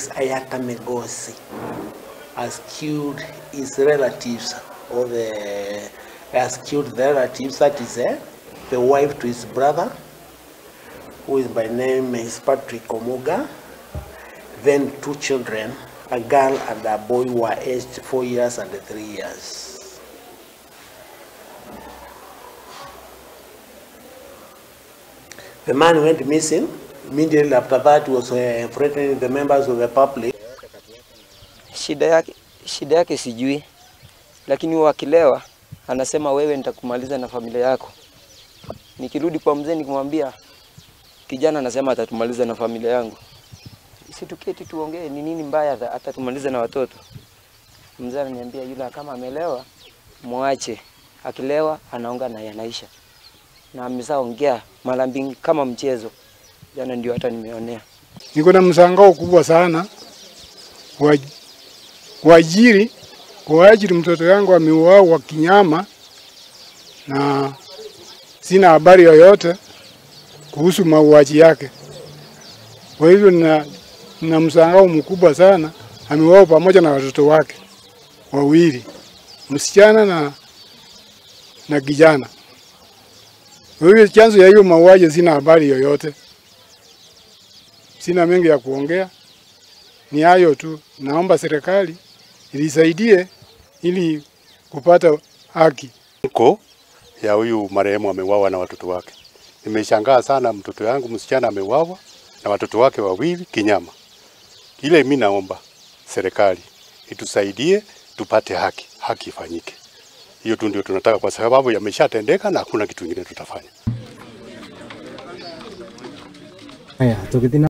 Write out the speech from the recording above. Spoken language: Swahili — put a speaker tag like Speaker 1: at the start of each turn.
Speaker 1: Ayata Migosi has killed his relatives, or the has killed the relatives, that is the wife to his brother, who is by name is Patrick Omuga, then two children, a girl and a boy who are aged 4 years and 3 years. The man went missing. Immediately after that, he was threatening the members of the public.
Speaker 2: Shida yake sijui, lakini huwa akilewa anasema, "Wewe nitakumaliza na familia yako." Nikirudi kwa mzee nikimwambia, kijana anasema atatumaliza na familia yangu. Si tuketi tuongee ni nini mbaya atatumaliza na watoto. Mzee ananiambia yule kama amelewa muache. Akilewa anaongea na yanaisha. Na ameshaongea mara mbili kama mchezo. Jana ndio hata nimeonea.
Speaker 3: Niko na mshangao kubwa sana kwa ajili mtoto yangu ameuawa kinyama na sina habari yoyote kuhusu mauaji yake. Kwa hivyo na mshangao mkubwa sana, ameuawa pamoja na watoto wake wawili, msichana na kijana. Kwa hivyo chanzo ya hiyo mauaji sina habari yoyote. Sina mengi ya kuongea, ni hayo tu. Naomba serikali ilisaidie ili kupata haki.
Speaker 4: Ko ya huyu marehemu ameuawa na watoto wake. Nimeshangaa sana, mtoto yangu msichana ameuawa na watoto wake wawili kinyama. Ile mimi naomba serikali itusaidie tupate haki, haki ifanyike. Hiyo tu ndio tunataka, kwa sababu yameshatendeka na hakuna kitu kingine tutafanya.
Speaker 5: Haya, tukithina.